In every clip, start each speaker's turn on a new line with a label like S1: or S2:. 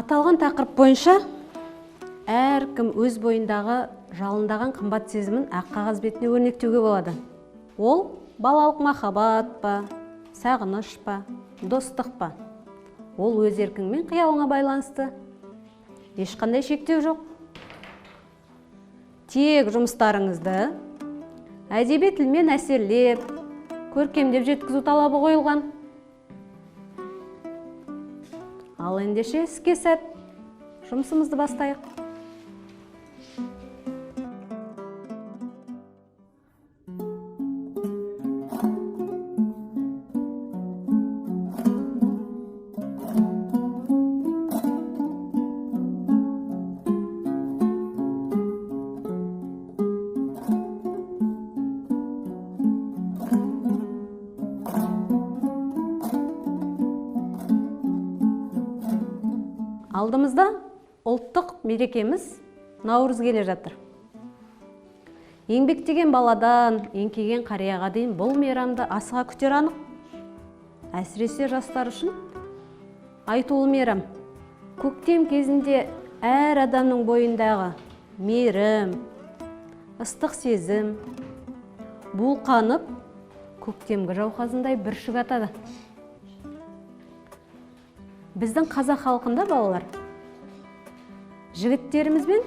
S1: Аталған тақырып бойынша әркім өз бойындағы жалындаған қымбат сезімін ақ қағаз бетіне өрнектеуге болады. Ол балалық махаббат па, сағыныш па, достық па? Ол өз еркіңмен қиялыңа байланысты. Ешқандай шектеу жоқ. Тек жұмыстарыңызды әдеби тілмен әсерлеп, көркемдеп жеткізу талабы қойылған. Ал ендеше іске сәт, жұмысымызды бастайық. Алдымызда ұлттық мерекеміз Наурыз келе жатыр. Еңбектеген баладан, еңкейген қарияға дейін бұл мейрамды асыға күтер анық. Әсіресе жастар үшін айтулы мейрам. Көктем кезінде әр адамның бойындағы мейірім, ыстық сезім буылқанып, көктемгі жауқазындай бүршік атады. Біздің қазақ халқында балалар, жігіттеріміз бен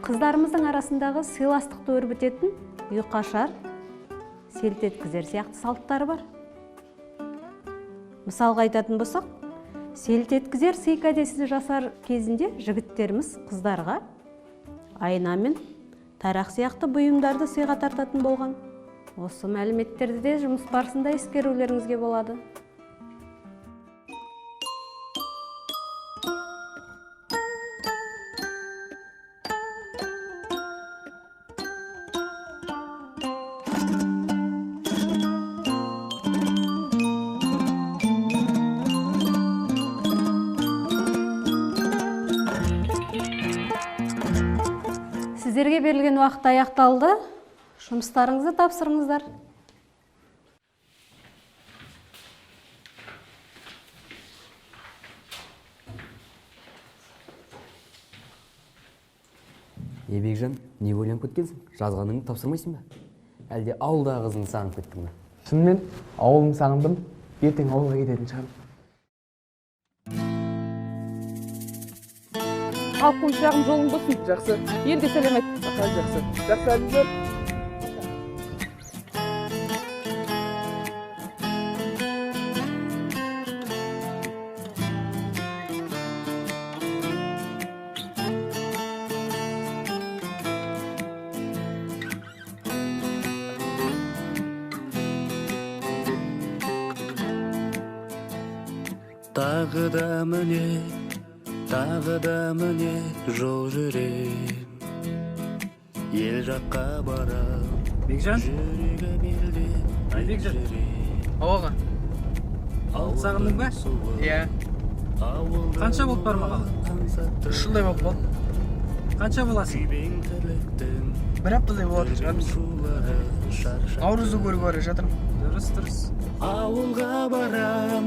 S1: қыздарымыздың арасындағы сыйластықты өрбітетін ұйқашар, селт еткізер сияқты салттары бар. Мысалға айтатын болсақ, селт еткізер сый кәдесін жасар кезінде жігіттеріміз қыздарға айна мен тарақ сияқты бұйымдарды сыйға тартатын болған. Осы мәліметтерді де жұмыс барысында ескерулеріңізге болады. Сіздерге берілген уақыт аяқталды. Жұмыстарыңызды тапсырыңыздар.
S2: Бекжан, не ойланып кеткенсің? Жазғаныңды тапсырмайсың ба? Әлде ауылдағы қызыңды сағынып кеттің бе?
S3: Шынымен ауылымды сағындым. Ертең ауылға кететін шығармын.
S4: Ал қоншағым, жолың болсын.
S3: Жақсы.
S4: Елге сәлем айт.
S3: Аха, жақсы. Жақсы, әліңдер.
S5: Тағы да міне, тағы да міне жол жүрем. Ел жаққа барам.
S6: Бекжан?
S5: Жүрегім елде.
S6: Ай, Бекжан.
S3: Ауаға.
S6: Ауылды сағындың ба?
S3: Иә.
S6: Қанша болып бармағалы?
S3: 3 жылдай болып қалды.
S6: Қанша боласың?
S3: 1 аптадай болатын шығармыз. Наурызды көруге бара жатырмын.
S6: Дұрыс, дұрыс.
S5: Ауылға барам,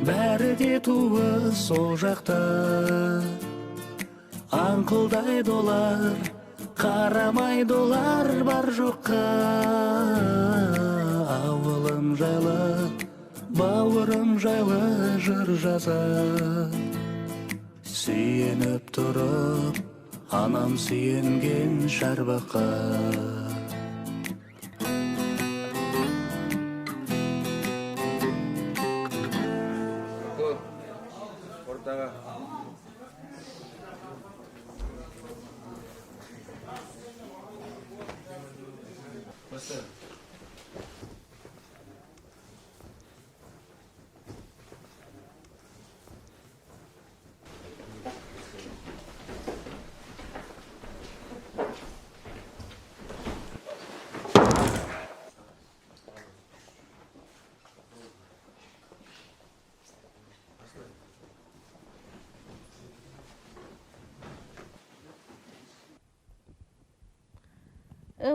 S5: бәрі де туы сол жақта. Аңқылдай долар, қарамай долар бар жоққа. Ауылым жайлы, бауырым жайлы жыр жазар. Сүйеніп тұрып, анам сүйенген шарбаққа.
S3: Ортаға.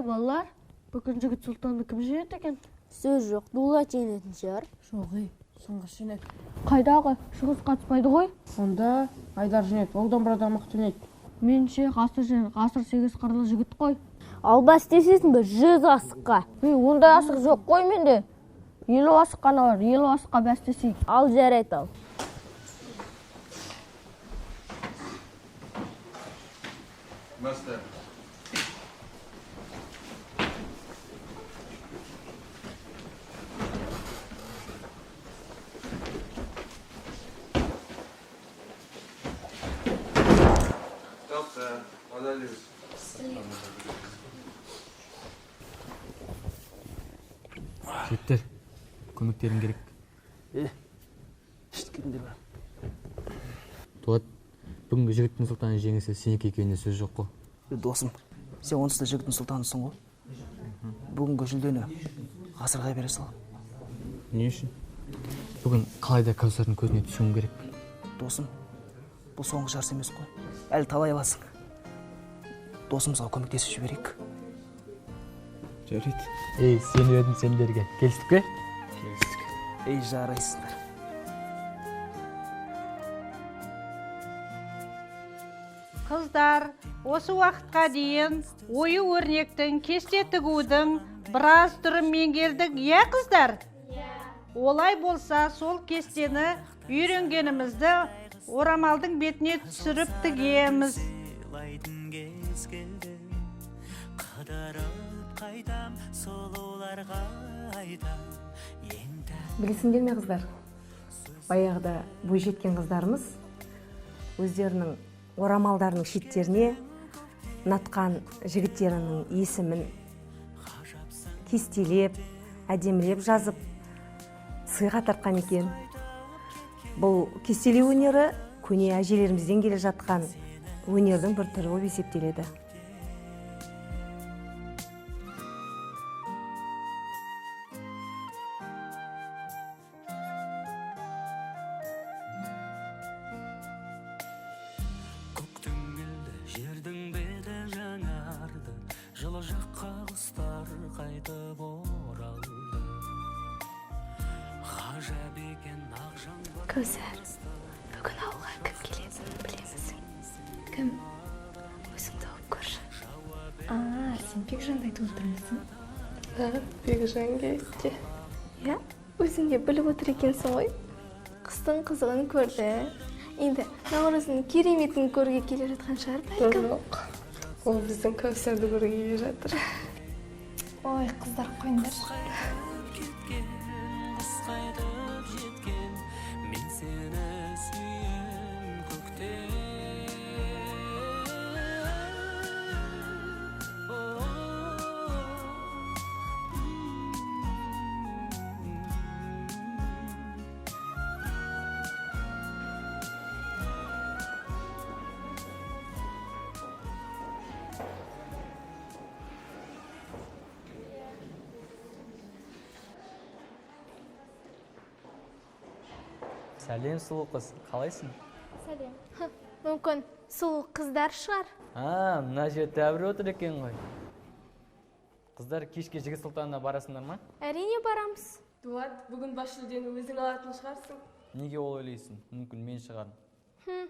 S7: Балалар, бүгін жігіт сұлтанды кім жеңеді екен?
S8: Сөз жоқ, Дулат жеңетін шығар.
S9: Жоқ, ей, Шыңғыс жеңеді.
S7: Қайдағы, Шыңғыс қатыспайды ғой.
S9: Онда
S7: Айдар жеңеді, ол домбырада мықты ойнайды. Меніңше, Ғасыр жеңеді. Ғасыр сегіз қырлы жігіт қой.
S8: Ал бәстесесің бе 100 асыққа?
S7: Ей, ондай асық жоқ қой менде. 50 асық қана бар, 50 асыққа бәстесейік.
S8: Ал жарайды ал.
S2: Жігіттер, көмектерің керек.
S3: Кетіңдер бәрі.
S2: Дулат, бүгінгі жігіттің сұлтаны жеңісі сенікі екеніне сөз жоқ қой.
S3: Досым, сен онсыз да жігіттің сұлтанысың ғой. Бүгінгі жүлдені Ғасырға бере сал.
S2: Не үшін? Бүгін қалай да Кәусардың көзіне түсуім керек.
S3: Досым, бұл соңғы жарыс емес қой. Әлі талай аласың. Досымызға көмектесіп жіберейік.
S2: Жарайды. Ей, сеніп едім сендерге. Келістік пе? Келістік.
S3: Ей, жарайсыңдар.
S9: Қыздар, осы уақытқа дейін ою өрнектің, кесте тігудің біраз түрін меңгердік, иә, қыздар? Олай болса, сол кестені үйренгенімізді орамалдың бетіне түсіріп тігеміз.
S10: Білесіңдер ме, қыздар, баяғыда бойжеткен қыздарымыз өздерінің орамалдарының шеттеріне ұнатқан жігіттерінің есімін кестелеп, әдемілеп жазып, сыйға тартқан екен. Бұл кестелеу өнері көне әжелерімізден келе жатқан өнердің бір түрі болып есептеледі.
S5: Көктем келді, жердің беті жаңарды, жылы жаққа құстар қайтып оралды. Ғажап екен ақ жаңбыр.
S11: Кәусар, бүгін ауылға кім келетінін білемісің? Кім? Өзің тауып көрші. А, сен Бекжанды айтып отырмысың?
S12: Бекжан келді.
S11: Иә, өзің де біліп отыр екенсің ғой. Қыстың қызығын көрді. Енді наурыздың кереметін көруге келе жатқан шығар бәлкім.
S12: Жоқ, ол біздің Кәусарды көруге келе жатыр.
S11: Ой, қыздар, қойыңдаршы.
S5: Құс қайтып жеткен, мен сені сүйем, көктем.
S13: Сәлем, сұлу қыз, қалайсың?
S11: Сәлем. Мүмкін сұлу қыздар шығар.
S13: А, мына жерде тәбір отыр екен ғой. Қыздар, кешке жігіт сұлтанына барасыңдар ма?
S11: Әрине барамыз.
S12: Дулат, бүгін бас жүлдені өзің алатын шығарсың.
S13: Неге ол ойлайсың? Мүмкін мен шығармын.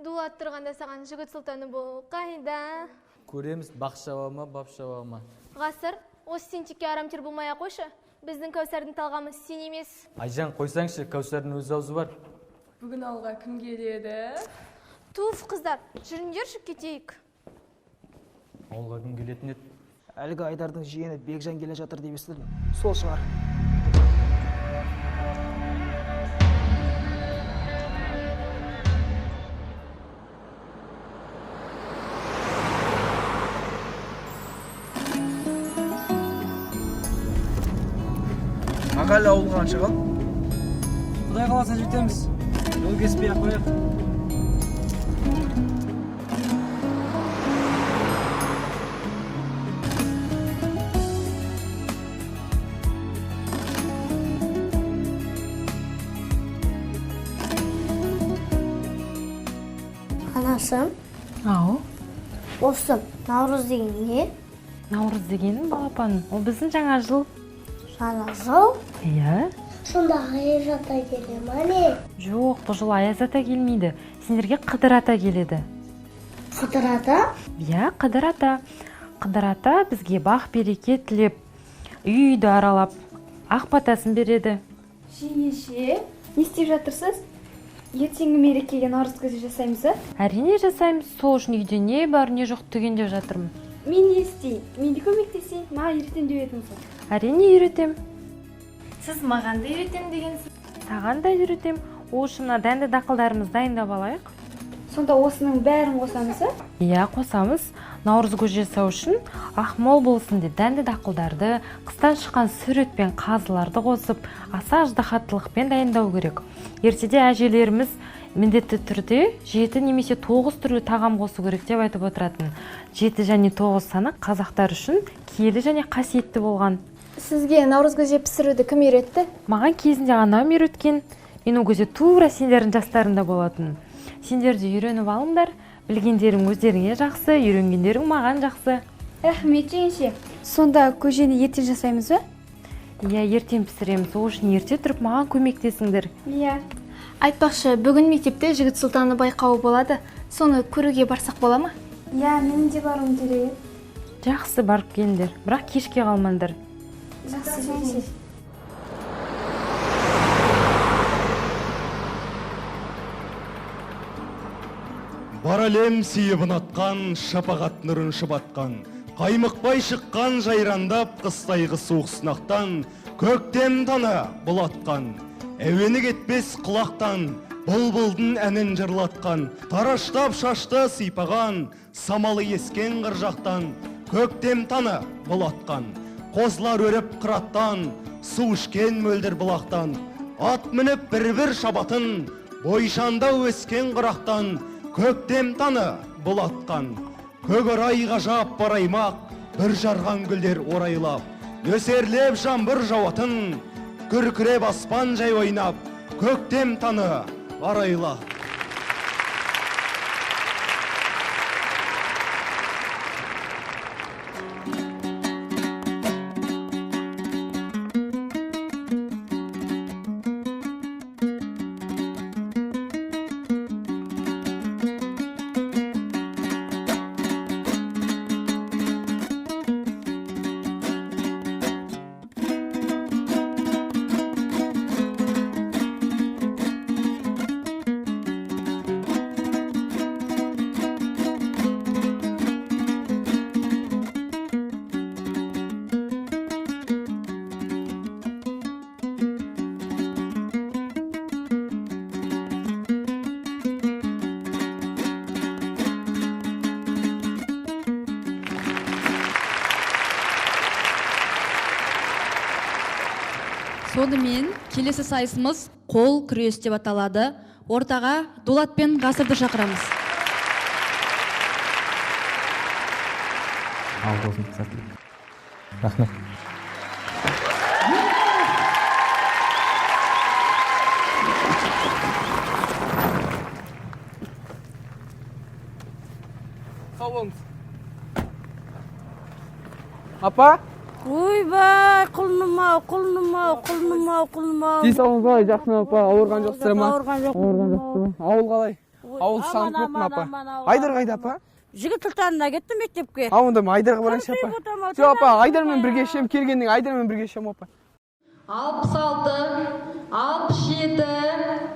S11: Дулат тұрғанда саған жігіт сұлтаны болу қайда?
S13: Көреміз, бақ шаба ма, бап шаба ма.
S11: Ғасыр, осы сен текке арамтер болмай-ақ қойшы. Біздің Кәусардың талғамы сен емес.
S13: Айжан, қойсаңшы, Кәусардың өз аузы бар.
S12: Бүгін ауылға кім келеді?
S11: Туф, қыздар, жүріңдерші кетейік.
S13: Ауылға кім келетін еді?
S3: Әлгі Айдардың жиені Бекжан келе жатыр деп естідім. Сол шығар. Аға, әлі ауылға қанша қалды?
S6: Құдай қаласа, жетеміз. Жол кеспей ақ қояйық.
S8: Анасы,
S14: Ау.
S8: осы наурыз деген не?
S14: Наурыз дегенің, балапаным, ол біздің жаңа жыл.
S8: Жаңа жыл?
S14: Иә.
S8: Сонда Аяз ата келе ма не?
S14: Жоқ, бұл жолы Аяз ата келмейді. Сендерге Қыдыр ата келеді.
S8: Қыдыр ата?
S14: Иә, Қыдыр ата. Қыдыр ата бізге бақ береке тілеп, үй үйді аралап, ақ батасын береді.
S11: Жеңеше, не істеп жатырсыз? Ертеңгі мерекеге наурыз көже жасаймыз ба?
S14: Әрине жасаймыз. Сол үшін үйде не бар, не жоқ түгендеп жатырмын.
S11: Мен не істейін? Мен де көмектесейін. Маған үйретем деп едіңіз ғой.
S14: Әрине үйретем.
S11: Сіз маған да үйретем дегенсіз.
S14: Саған да үйретем. Ол үшін мына дәнді дақылдарымызды дайындап алайық.
S11: Сонда осының бәрін қосамыз ба?
S14: Иә, қосамыз. Наурыз көже жасау үшін ақ мол болсын деп дәнді дақылдарды, қыстан шыққан сүр ет пен қазыларды қосып, аса ыждаһаттылықпен дайындау керек. Ертеде әжелеріміз міндетті түрде 7 немесе 9 түрлі тағам қосу керек деп айтып отыратын. 7 және 9 саны қазақтар үшін киелі және қасиетті болған.
S11: Сізге наурыз көже пісіруді кім үйретті?
S14: Маған кезінде анам үйреткен. Мен ол кезде тура сендердің жастарында болатын. Сендер де үйреніп алыңдар. Білгендерің өздеріңе жақсы, үйренгендерің маған жақсы.
S11: Рахмет, жеңеше. Сонда көжені ертең жасаймыз ба?
S14: Иә, ертең пісіреміз. Ол үшін ерте тұрып маған көмектесіңдер.
S11: Иә. Айтпақшы, бүгін мектепте жігіт сұлтаны байқауы болады. Соны көруге барсақ бола ма? Иә, менің де баруым керек.
S14: Жақсы, барып келіңдер. Бірақ кешке қалмаңдар.
S11: Жақсы, жеңеше.
S15: Бар әлем сүйіп ұнатқан, шапағат нұрын шұбатқан, қаймықпай шыққан жайрандап, қыстайғы суық сынақтан, көктем таңы бұлатқан, әуені кетпес құлақтан, бұлбұлдың әнін жырлатқан, тараштап шашты сипаған, самалы ескен қыр жақтан, көктем таңы бұлатқан, қозылар өріп қыраттан, су ішкен мөлдір бұлақтан, ат мініп бір-бір шабатын, бойшанда өскен құрақтан, көктем таңы бұлатқан, көк орай ғажап бар аймақ, бір жарған гүлдер орайлап, нөсерлеп жаңбыр жауатын, күркіреп аспан жай ойнап, көктем таңы арайла.
S16: Сонымен келесі сайысымыз қол күрес деп аталады. Ортаға Дулат пен Ғасырды шақырамыз.
S13: Ал болсын, сәттілік. Рахмет.
S6: Сау болыңыз. Апа?
S17: Ойбай, құлыным ау, құлыным ау, құлыным ау, құлыным ау.
S6: Денсаулығыңыз қалай, жақсы ма, апа? Ауырған жоқсыздар ма?
S17: Ауырған жоқпын.
S6: Ауырған жоқсыз ба? Ауыл қалай? Ауыл сағынып кеттім, апа. Айдар қайда, апа?
S17: Жігіт сұлтанына кетті мектепке.
S6: А, онда мен Айдарға барайыншы, апа. Жоқ, апа, Айдармен бірге ішемін, келгеннен Айдармен бірге ішемін, апа.
S16: 66, 67,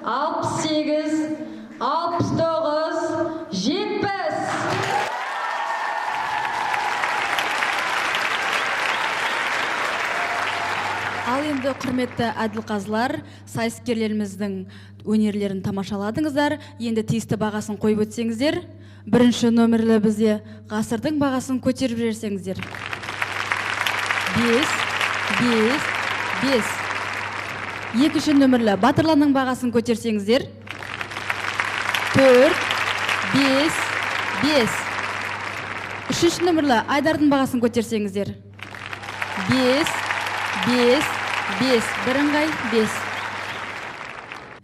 S16: 68, 69, 70. Ал енді құрметті әділқазылар, сайыскерлеріміздің өнерлерін тамашаладыңыздар. Енді тиісті бағасын қойып өтсеңіздер, бірінші номерлі бізде Ғасырдың бағасын көтеріп жіберсеңіздер. 5, 5, 5. Екінші нөмірлі Батырланның бағасын көтерсеңіздер. 4, 5, 5. Үшінші нөмірлі Айдардың бағасын көтерсеңіздер. 5, 5, 5, бірыңғай 5.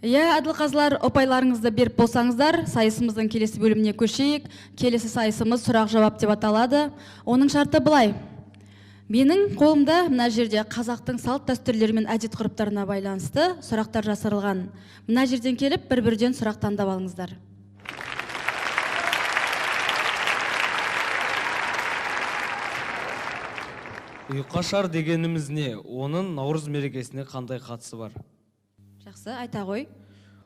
S16: Иә, әділқазылар, ұпайларыңызды беріп болсаңыздар, сайысымыздың келесі бөліміне көшейік. Келесі сайысымыз сұрақ-жауап деп аталады. Оның шарты былай. Менің қолымда мына жерде қазақтың салт дәстүрлері мен әдет ғұрыптарына байланысты сұрақтар жасырылған. Мына жерден келіп бір-бірден сұрақ таңдап алыңыздар.
S18: Ұйқашар дегеніміз не? Оның Наурыз мерекесіне қандай қатысы бар?
S16: Жақсы, айта ғой.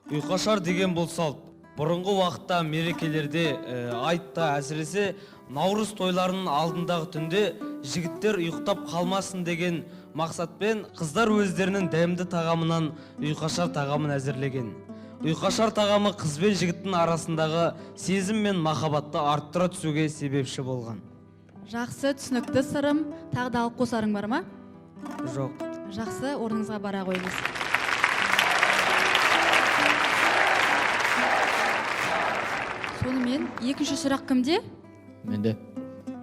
S18: Ұйқашар деген бұл салт. Бұрынғы уақытта мерекелерде, айтта, әсіресе Наурыз тойларының алдындағы түнде жігіттер ұйықтап қалмасын деген мақсатпен қыздар өздерінің дәмді тағамынан ұйқашар тағамын әзірлеген. Ұйқашар тағамы қыз бен жігіттің арасындағы сезім мен махаббатты арттыра түсуге себепші болған.
S16: Жақсы, түсінікті Сырым. Тағы да алып қосарың бар ма?
S18: Жоқ.
S16: Жақсы, орныңызға бара қойыңыз. Сонымен екінші сұрақ кімде?
S19: Менде.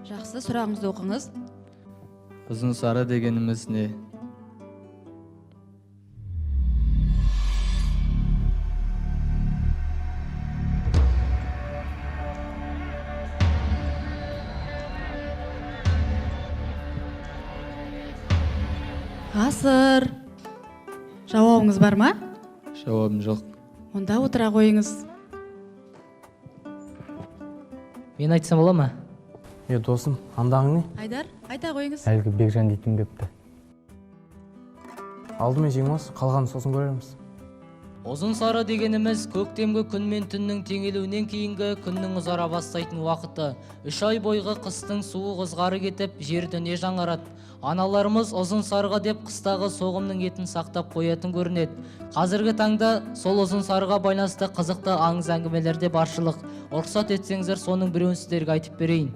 S16: Жақсы, сұрағыңызды оқыңыз.
S19: Ұзын сары дегеніміз не?
S16: Ғасыр. Жауабыңыз бар ма?
S19: Жауабым жоқ.
S16: Онда отыра қойыңыз.
S20: Мен айтсам бола ма?
S21: Е, досым, андағың не?
S16: Айдар, айта қойыңыз.
S21: Әлгі Бекжан дейтін кепті. Алдымен жеңіміз, қалғанын сосын көрерміз.
S20: Ұзын сары дегеніміз көктемгі күн мен түннің теңелуінен кейінгі күннің ұзара бастайтын уақыты. 3 ай бойғы қыстың суық ызғары кетіп, жер дүние жаңарады. Аналарымыз ұзын сарыға деп қыстағы соғымның етін сақтап қоятын көрінеді. Қазіргі таңда сол ұзын сарыға байланысты қызықты аңыз әңгімелер де баршылық. Рұқсат етсеңіздер, соның біреуін сіздерге айтып берейін.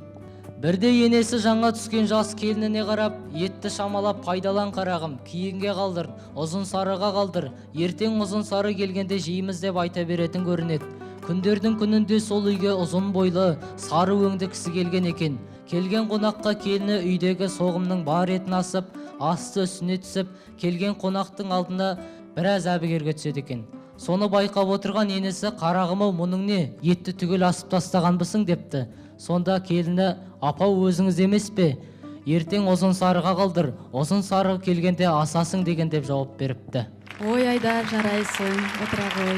S20: Бірде енесі жаңа түскен жас келініне қарап, етті шамалап пайдалан қарағым, кейінге қалдыр, ұзын сарыға қалдыр, ертең ұзын сары келгенде жейміз деп айта беретін көрінеді. Күндердің күнінде сол үйге ұзын бойлы, сары өңді кісі келген екен. Келген қонаққа келіні үйдегі соғымның бар етін асып, асты үстіне түсіп, келген қонақтың алдына біраз әбігерге түседі екен. Соны байқап отырған енесі, қарағым-ау, мұның не, етті түгел асып тастағанбысың депті. Сонда келіні, апау өзіңіз емес пе? Ертең ұзын сарыға қалдыр, ұзын сары келгенде асасың деген деп жауап беріпті.
S16: Ой, Айдар, жарайсың, отыра ғой.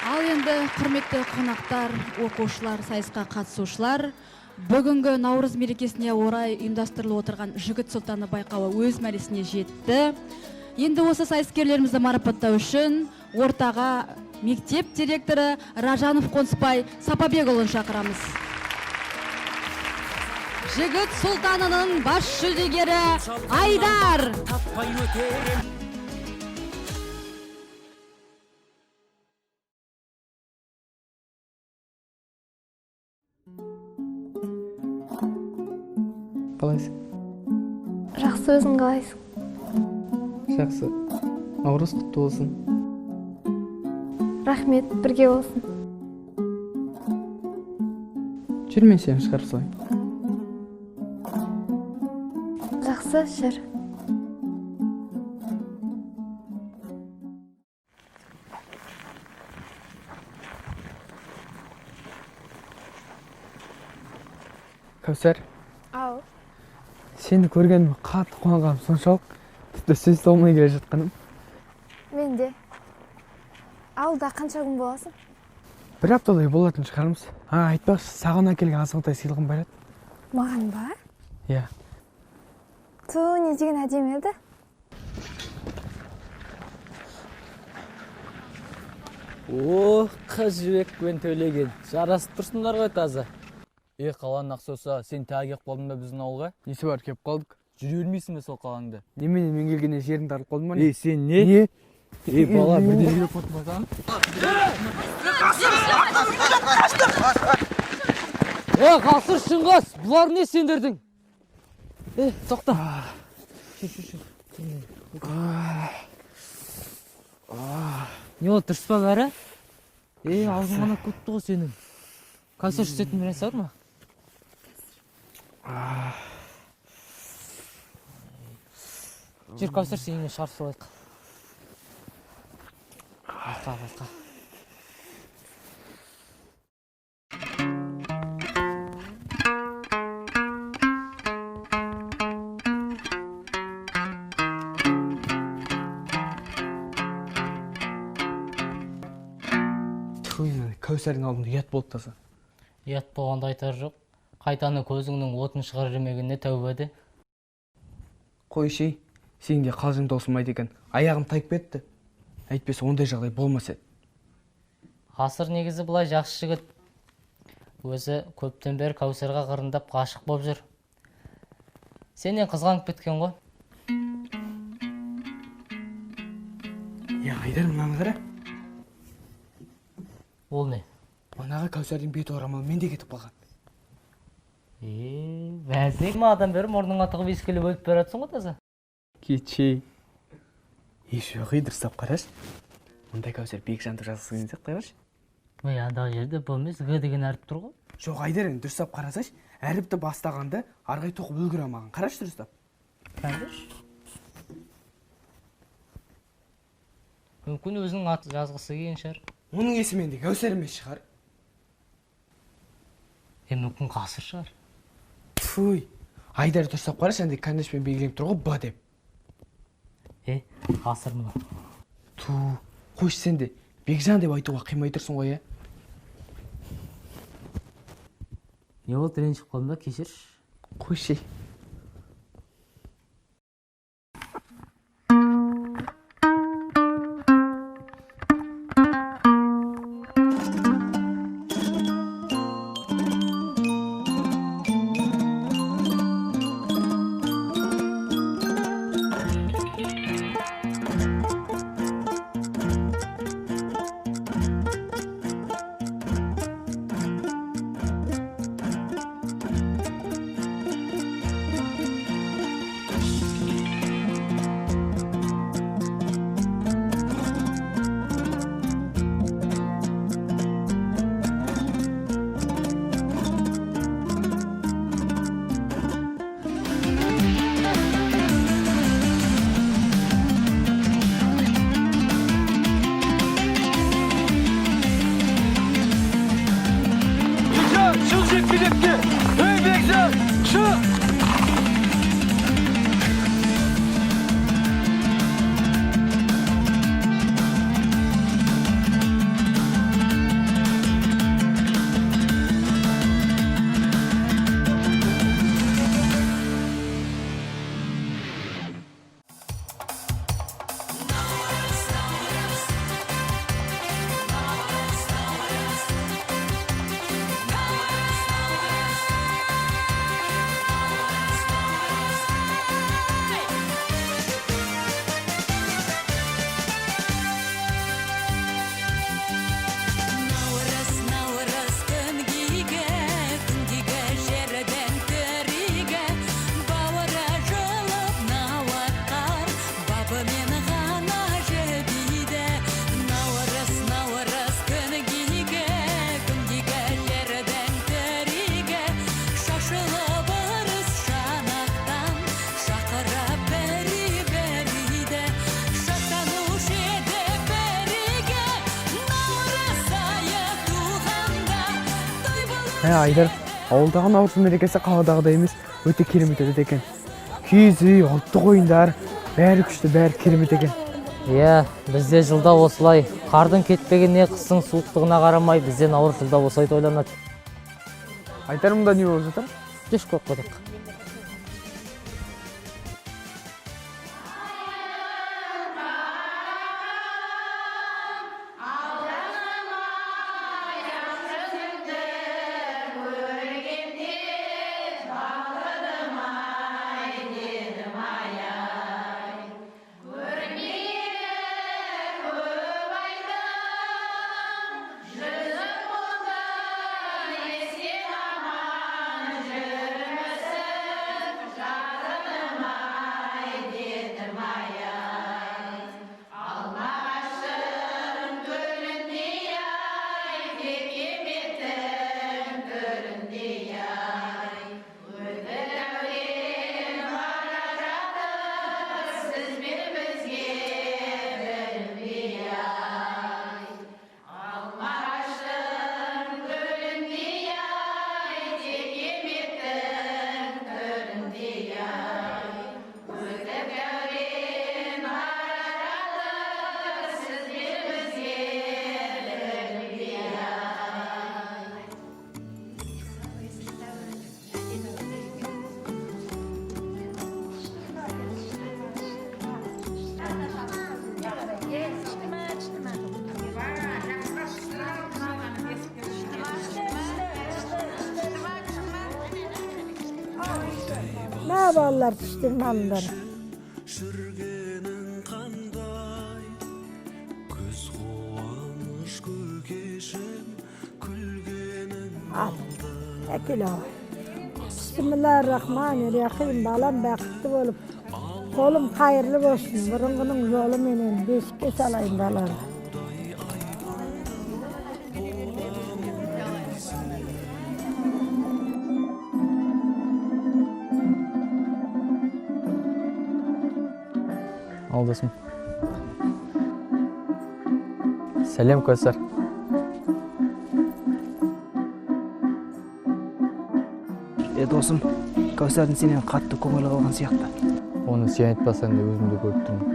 S16: Ал енді құрметті қонақтар, оқушылар, сайысқа қатысушылар, бүгінгі Наурыз мерекесіне орай ұйымдастырылып отырған Жігіт сұлтаны байқауы өз мәресіне жетті. Енді осы сайыскерлерімізді марапаттау үшін ортаға мектеп директоры Ражанов Қонысбай Сапабекұлын шақырамыз. Жігіт сұлтанының бас жүлдегері Айдар.
S6: Қалайсың?
S11: Жақсы, өзің қалайсың?
S6: Жақсы. Наурыз құтты болсын.
S11: Рахмет, бірге болсын.
S6: Жүр, мен сені шығарып салайын.
S11: Жақсы, жүр.
S6: Кәусар.
S11: Ау.
S6: Сені көргеніме қатты қуанғаным соншалық, тіпті сөз толмай келе жатқаным.
S11: Мен де. Ауылда қанша күн боласың?
S6: Бір аптадай болатын шығармыз. Айтпақшы, саған әкелген азғантай сыйлығым бар еді.
S11: Маған ба?
S6: Иә.
S11: Ту, не деген әдемі еді.
S13: О, қыз жібекпен Төлеген, жарасып тұрсыңдар ғой таза.
S19: Е, қаланың ақсоса, сен тағы келіп қалдың ба біздің ауылға?
S6: Несі бар, келіп қалдық.
S19: Жүре бермейсің бе сол қалаңда?
S6: Немене, мен келгенде жерің тартып қалдың ба?
S19: Е, сен не?
S6: Не?
S19: Е, бала, бірден жүріп қалдың ба саған?
S13: Е, Ғасыр, Шыңғыс, бұлар не сендердің? Е, тоқта. Не болды, дұрыс па бәрі? Е, аузың қанап кетті ғой сенің. Кәусар, ішетін бір нәрсе бар ма? Жүр, Кәусар, сеніңе шарф салайық. Байқа, байқа.
S6: Кәусәрдің алдында ұят болды таза.
S20: Ұят болғанда айтар жоқ. Қайтаны көзіңнің отын шығарып жемегеніне тәуба де.
S6: Қойшы, ей, сенің де қалжың таусылмайды екен. Аяғым тайып кетті. Әйтпесе ондай жағдай болмас еді.
S20: Ғасыр негізі былай жақсы жігіт. Өзі көптен бері Кәусарға қырындап ғашық боп жүр. Сенен қызғанып кеткен ғой.
S6: Е, Айдар, мынаны қара.
S20: Ол не?
S6: Манағы Кәусардың бет орамалымен де кетіп қалған.
S20: Е, бәзек мадан бері мұрныңа тығып иіскелеп өліп бара жатсың ғой таза.
S6: Кетшей. Еш жоқ, ей, дұрыстап қарашы. Мұндай Кәусар Бекжан деп жазғысы келген сияқты, қарашы.
S20: Ой, андағы жерде Б емес, Г деген әріп тұр ғой.
S6: Жоқ, Айдар, енді дұрыстап қарасайшы. Әріпті бастағанда ары қарай тоқып үлгере алмаған. Қарашы дұрыстап.
S20: Қарашы. Мүмкін өзінің аты жазғысы келген шығар.
S6: Оның есімі енді Кәусар емес шығар.
S20: Е, мүмкін Ғасыр шығар.
S6: Тфуй. Айдар, дұрыстап қарашы, андай карандашпен белгіленіп тұр ғой Б деп.
S20: Е, Ғасыр мынау.
S6: Ту, қойшы сен де. Бекжан деп айтуға қимай тұрсың ғой, е?
S20: Не болды, ренжіп қалдың ба? Кешірші.
S6: Қойшы.
S5: Бекжан, шық жекпе-жекке! Ей, Бекжан, шық!
S1: Наурыз, наурыз күнгейге, күнгейге жерден төріге, бауыры жылып науатқар, бабымен ғана жібиді. Наурыз, наурыз күнгейге, күнгейге жерден төріге, шашылып ырыс шанақтан, шақырып бері-беріді. Шаттанушы еді бірге, наурыз айы туғанда, той
S6: Ә, Айдар, ауылдағы наурыз мерекесі қаладағыдай емес, өте керемет өтеді екен. Киіз үй, ұлттық ойындар, бәрі күшті, бәрі керемет екен.
S20: Иә, бізде жылда осылай. Қардың кетпегеніне, қыстың суықтығына қарамай, бізде наурыз жылда осылай тойланады.
S6: Айдар, мұнда не болып жатыр?
S20: Түш қойып қойдық.
S1: Жүзің болдың есен аман жүрмісің.
S4: Мә, балалар, түстерін алыңдар.
S22: Жүргенің қандай, көз қуаныш, көкешім, күлгенің.
S4: Ал, әкел ағай. Бисмиллахиррахманиррахим. Балам бақытты болып, қолым қайырлы болсын. Бұрынғының жолыменен бесікке салайын баланы.
S19: Ал, досым. Сәлем, Кәусар.
S3: Е, досым, Кәусардың сенен қатты көңілі қалған сияқты.
S19: Оны сен айтпасаң да, өзім де көріп тұрмын.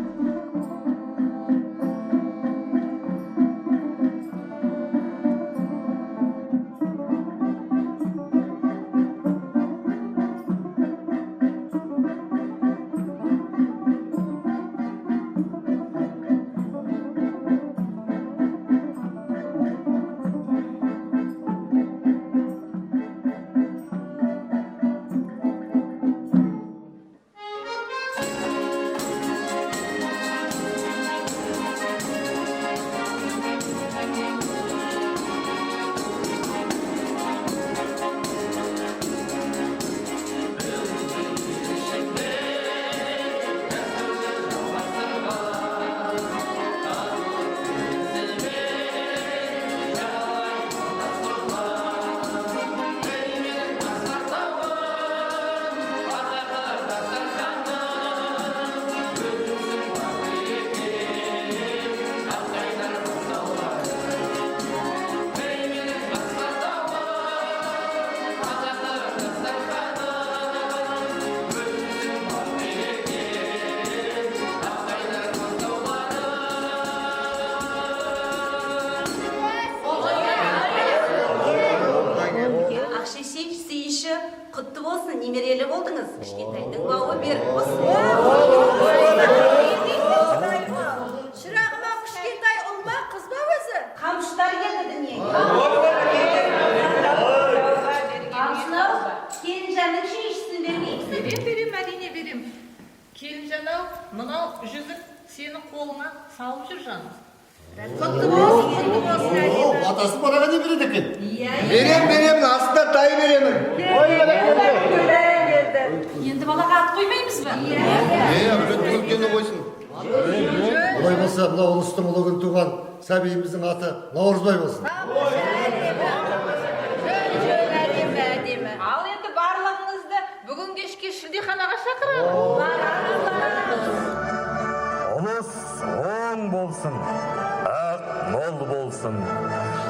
S10: Ақшешек сүйіші құтты болсын, немерелі болдыңыз. Кішкентайдың бауы берік болсын.
S9: Шырағым ау, кішкентай ұл ма, қыз ба өзі?
S10: Қамшылар келді дүниеге. Қамшылау, келінжанның шешесін бермеймісің?
S23: Берем, берем, әрине берем. Келінжан ау, мынау жүзік сенің қолыңа салып жүр, жаным.
S9: Құтты болсын, құтты болсын, әрине.
S24: Атасы балаға не береді екен?
S10: Иә.
S24: Берем, беремін, астына тай беремін. Ой, бәрекелді.
S16: Енді балаға ат қоймаймыз ба?
S24: Е, үлкен қойсын. Олай болса, мына ұлыстың ұлы күн туған сәбиіміздің аты Наурызбай болсын.
S9: Әдемі, әдемі.
S23: Ал енді барлығыңызды бүгін кешке шілдеханаға шақырамын.
S25: Ұлыс оң болсын, ақ мол болсын,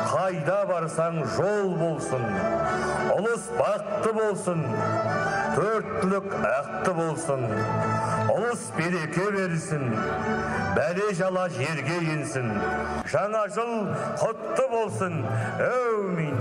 S25: қайда барсаң жол болсын, ұлыс бақты болсын, төрт түлік ақты болсын, ұлыс береке берсін, бәле жала жерге енсін, жаңа жыл құтты болсын, әумин.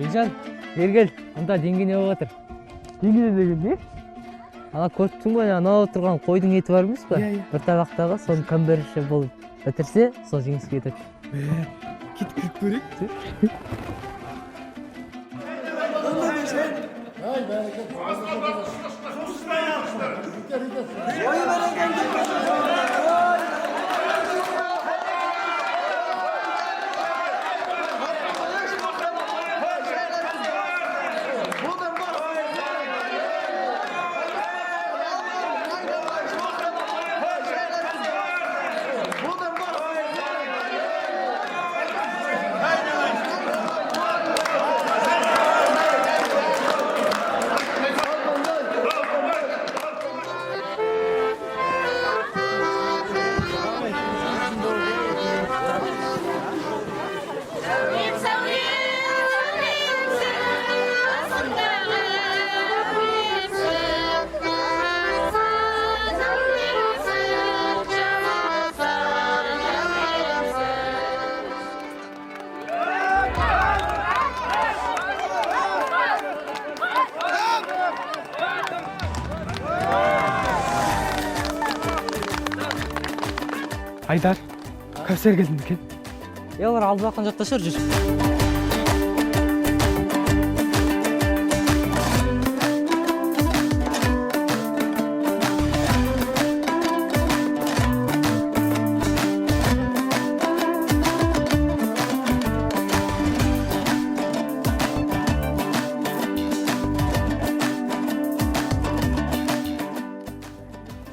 S13: Бекжан, бері кел. Анда деңгене болып жатыр.
S6: Деңгене деген не?
S13: Ана көріп тұрсың ғой, анау тұрған қойдың еті бар емес па?
S6: Иә, иә.
S13: Бір табақтағы, соны кім бірінші болып бітірсе, сол жеңіске жетеді.
S6: Кет, кіріп көрейік. Айдар, Кәусар келді ме екен?
S13: Е, олар алды баққан жақта шығар, жүр.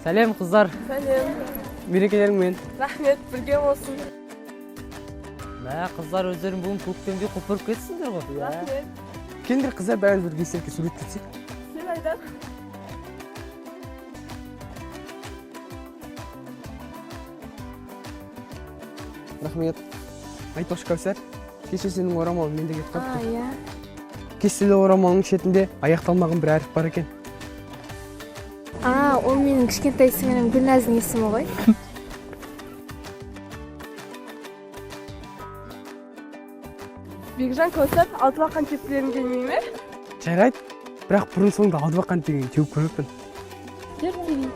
S13: Сәлем, қыздар.
S2: Сәлем.
S6: Мерекелеріңмен.
S2: Рахмет, бірге болсын.
S13: Мә, қыздар, өздерің бүгін көктемде құлпырып кетсіңдер ғой.
S2: Рахмет.
S6: Келіңдер, қыздар, бәріміз бірге естелікке суретке түсейік.
S2: Сен, Айдар.
S6: Рахмет. Айтпақшы, Кәусар, кеше сенің орамалың менде кетіп
S11: А,
S6: қалыпты.
S11: иә.
S6: Кестелі орамалының шетінде аяқталмаған бір әріп бар екен.
S11: А, ол менің кішкентай сіңілім Гүлназдың есімі ғой.
S2: Бекжан, Кәусар, алтыбақан тепкілерің келмей ме?
S6: Жарайды, бірақ бұрын соңды алтыбақан деген теуіп көрмеппін.
S11: Жүр, тебейік.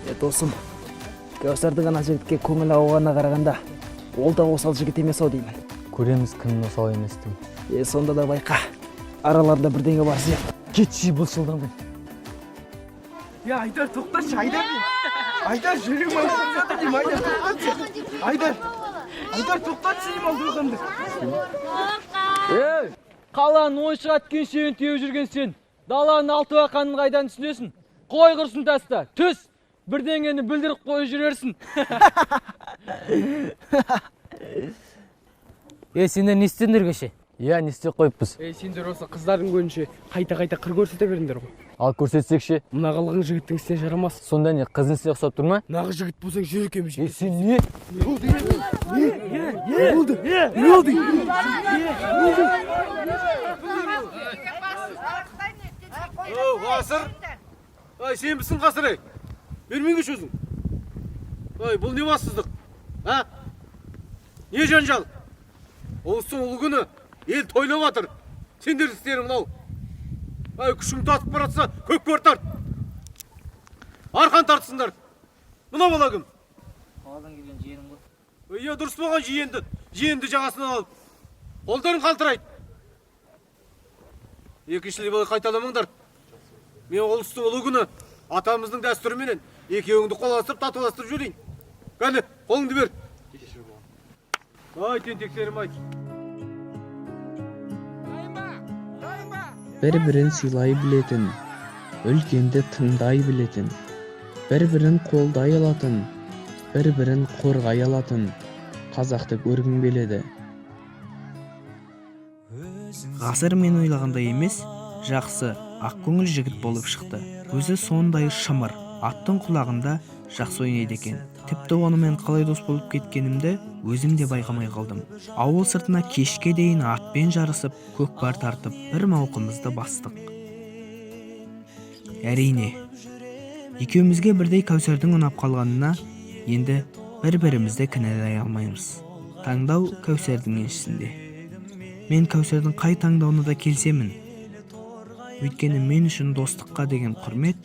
S3: Е, досым, Кәусардың ана жігітке көңіл ауғанына қарағанда, ол да осал жігіт емес ау деймін.
S19: Көреміз кімнің осал еместігін.
S3: Е, сонда да байқа, араларында бірдеңе бар сияқты.
S19: Кетші, бұл жылдамай.
S6: Е, Айдар, тоқташы, Айдар. Айдар, жүрегім ауырып жатыр деймін, Айдар, тоқтатшы. Айдар, Айдар, тоқтатшы деймін алтыбақанды.
S5: Ей, қаланың ойыншық әткеншегін теуіп жүрген сен, даланың алтыбақанын қайдан түсінесің? Қой құрсын таста, түс, бірдеңені бүлдіріп қойып жүрерсің.
S13: Е, сендер не істедіңдер кеше?
S19: Иә, не істеп қойыппыз?
S6: Ей, сендер осы қыздардың көзінше қайта-қайта қыр көрсете бердіңдер ғой.
S19: Ал көрсетсек ше?
S6: Мына қылығың жігіттің ісіне жарамас.
S19: Сонда не, қыздың ісіне ұқсап тұр ма?
S6: Нағы жігіт болсаң жүр екеуміз.
S19: Е, сен не?
S6: Не болды? Не? Не болды? Не болды?
S5: Оу, Ғасыр! Ай, сенбісің, Ғасыр, ей? Бермеңізші өзің. Ай, бұл не бассыздық? А? Не жанжал? Ұлыстың ұлы күні, ел тойлап жатыр. Сендердің істерің мынау. Ай, күшің татып баратса, көкпар тарт. Арқан тартсыңдар. Мына бала кім?
S13: Қаладан келген жиенім ғой.
S5: Иә, дұрыс болған жиенді. Жиенді жағасынан алып. Қолдарың қалтырайды. Екіншілей былай қайталамаңдар. Мен ұлыстың ұлы күні атамыздың дәстүріменен екеуіңді қол алыстырып, татуластырып жіберейін. Кәне, қолыңды бер. Ай, тентектерім, ай.
S7: Бір-бірін сыйлай білетін, үлкенді тыңдай білетін, бір-бірін қолдай алатын, бір-бірін қорғай алатын қазақты көргім келеді.
S8: Ғасыр мен ойлағандай емес, жақсы, ақкөңіл жігіт болып шықты. Өзі сондай шымыр, аттың құлағында жақсы ойнайды екен. Тіпті онымен қалай дос болып кеткенімді өзім де байқамай қалдым. Ауыл сыртына кешке дейін атпен жарысып, көкпар тартып, бір мауқымызды бастық. Әрине, екеумізге бірдей Кәусардың ұнап қалғанына енді бір-бірімізді кінәлай алмаймыз. Таңдау Кәусардың еншісінде. Мен Кәусардың қай таңдауына да келісемін. Өйткені мен үшін достыққа деген құрмет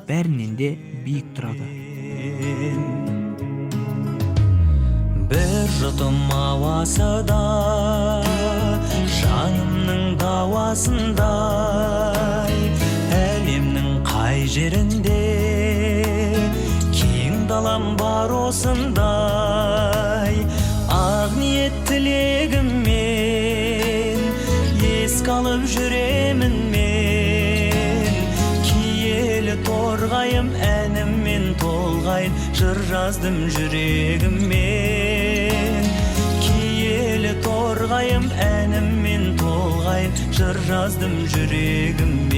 S8: бәрінен де биік тұрады.
S22: Бір жұтым ауасы да жанымның дауасындай, әлемнің қай жерінде кең далам бар осындай. Ақ ниет тілегіммен еске алып жүремін мен. Киелі торғайым әніммен толғайын, жыр жаздым жүрегіммен. Киелі торғайым әніммен толғайын, жыр жаздым жүрегіммен.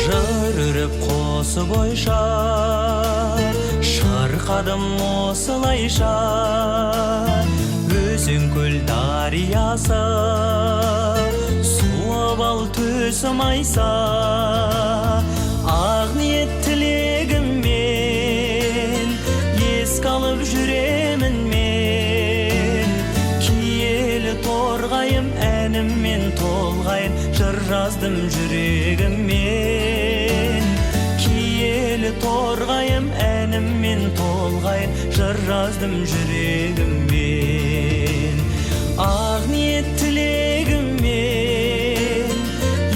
S22: Жыр үріп қосып ойша, Шырқадым осылайша. Өзен, көл, дариясы, суы бал, төсі майса. Ақ ниет тілегіммен еске алып жүремін мен. Киелі Торғайым, әніммен толғайын, жыр жаздым жүрегіммен. Киелі Торғайым, әніммен толғайын, жыр жаздым жүрегіммен. Ақ ниет тілегіммен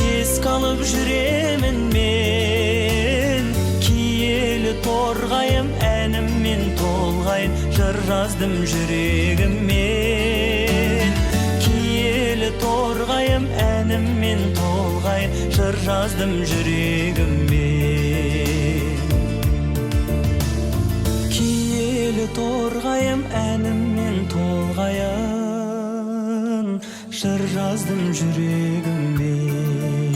S22: еске алып жүремін мен. Киелі Торғайым, әніммен толғайын, жыр жаздым жүрегіммен. Киелі Торғайым, әніммен толғайын, жыр жаздым жүрегіммен. Киелі Торғайым, әніммен толғайын, жыр жаздым жүрегіммен.